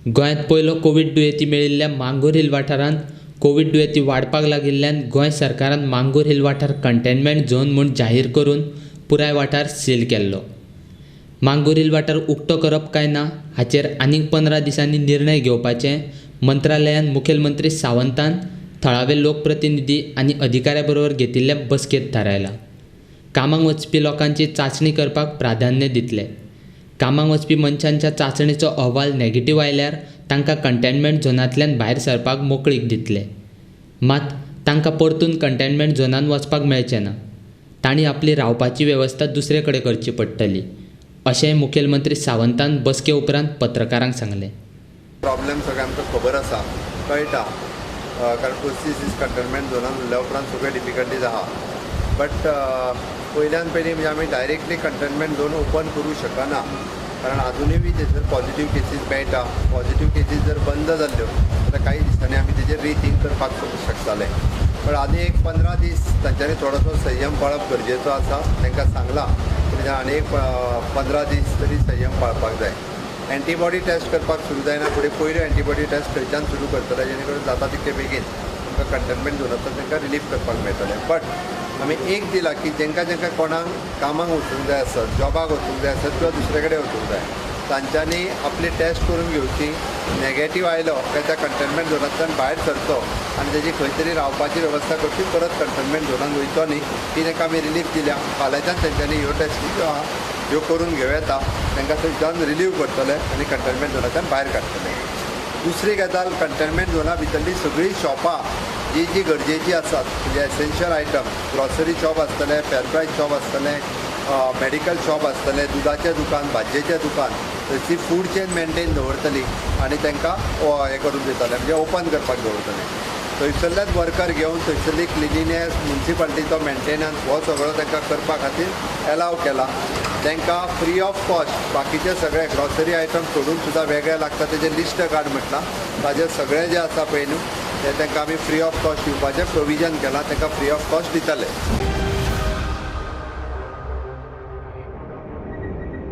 गोंयांत पयलो कोवीड दुयेंती मेळिल्ल्या मांगूर हिल वाठारांत कोवीड दुयेंती वाडपाक लागिल्ल्यान गोंय सरकारान मांगूर हिल वाठार कंटेनमेंट झोन म्हूण जाहीर करून पुराय वाठार सील केल्लो. मांगूर हिल वाठार उक्तो करप काय ना हाचेर आनीक 15 दिसांनी निर्णय घेवपाचें मंत्रालयान मुखेलमंत्री सावंतान थळावे लोकप्रतिनिधी आनी अधिकाऱ्यां बरोबर घेतिल्ले बसकेंत थारायलां. कामाक वचपी लोकांची चांचणी करपाक प्राधान्य दितले. कामाक वचपी मनशांच्या चांचणेचो अहवाल नेगेटिव्ह आयल्यार तांकां कंटेनमेंट झोनांतल्यान भायर सरपाक मोकळीक दितले. मात तांकां परतून कंटेनमेंट झोनांत वचपाक मेळचें ना. तांणी आपली रावपाची वेवस्था दुसरे कडेन करची पडटली, अशें मुखेलमंत्री सावंतान बसके उपरांत पत्रकारांक सांगलें. प्रॉब्लेम सगळें आमकां खबर आसा, कळटा, कारण 25 दीस कंटेनमेंट झोनान उरल्या उपरांत सगळे डिफिकल्टीज आहा. बट पयल्यान पयलीं म्हणजे आमी डायरेक्टली कंटेनमेंट झोन ओपन करूं शकना, कारण आजुनूय बी थंयसर पॉझिटीव केसीस मेळटा. पॉझिटीव केसीस जर बंद जाल्ल्यो जाल्यार काही दिसांनी आमी तेजेर रिथींक करपाक शकताले. पण आनी एक 15 दीस तांच्यांनी थोडोसो संयम पाळप गरजेचो आसा. तांकां सांगलां की आनी एक 15 दीस तरी संयम पाळपाक जाय. एंटीबॉडी टेस्ट करपाक सुरू जायना फुडें पयल्यो एंटीबॉडी टेस्ट थंयच्यान सुरू करतले, जेणे करून जाता तितके बेगीन तुमकां कंटेनमेंट झोनांतल्यान तांकां रिलीफ करपाक मेळटलें. बट आमी एक दिला की जेंकां जेंकां कोणाक कामाक वचूंक जाय आसत, जॉबाक वचूंक जाय आसत किंवा दुसरे कडेन वचूंक जाय, तांच्यांनी आपली टेस्ट करून घेवची. नेगेटीव आयलो काय त्या कंटेनमेंट झोनांतल्यान भायर सरचो आनी तेजी खंय तरी रावपाची वेवस्था करची, परत कंटेनमेंट झोनांत वयचो न्ही. ती तांकां आमी रिलीफ दिल्या. फाल्यांच्यान तेंच्यांनी ह्यो टेस्टी ज्यो आहा ह्यो करून घेवं येता. तांकां थंयच्यान रिलीव करतले आनी कंटेनमेंट झोनांतल्यान भायर काडटले. दुसरी गजाल, कंटेनमेंट झोना भितरलीं सगळीं शॉपां जी जी गरजेची आसात, म्हणजे एसेन्शियल आयटम, ग्रॉसरी शॉप आसतलें, फेर प्रायस शॉप आसतलें, मेडिकल शॉप आसतलें, दुदाचें दुकान, भाजयेचें दुकान, थंयची फूड चेन मेनटेन दवरतली आनी तांकां हें करून दितले, म्हणजे ओपन करपाक दवरतले. थंयसरल्याच वर्कर घेवन थंयसरली क्लिनिनेस, मुन्सिपालिटीचो मेनटेनन्स हो सगळो तांकां करपा खातीर एलाव केला. तांकां फ्री ऑफ कॉस्ट बाकीचे सगळे ग्रॉसरी आयटम सोडून सुद्दां वेगळे लागता तेजें लिस्ट काड म्हटलां, ताजें सगळें जें आसा पळय न्हू तें तांकां आमी फ्री ऑफ कॉस्ट दिवपाचें प्रोविजन केलां. तांकां फ्री ऑफ कॉस्ट दितले.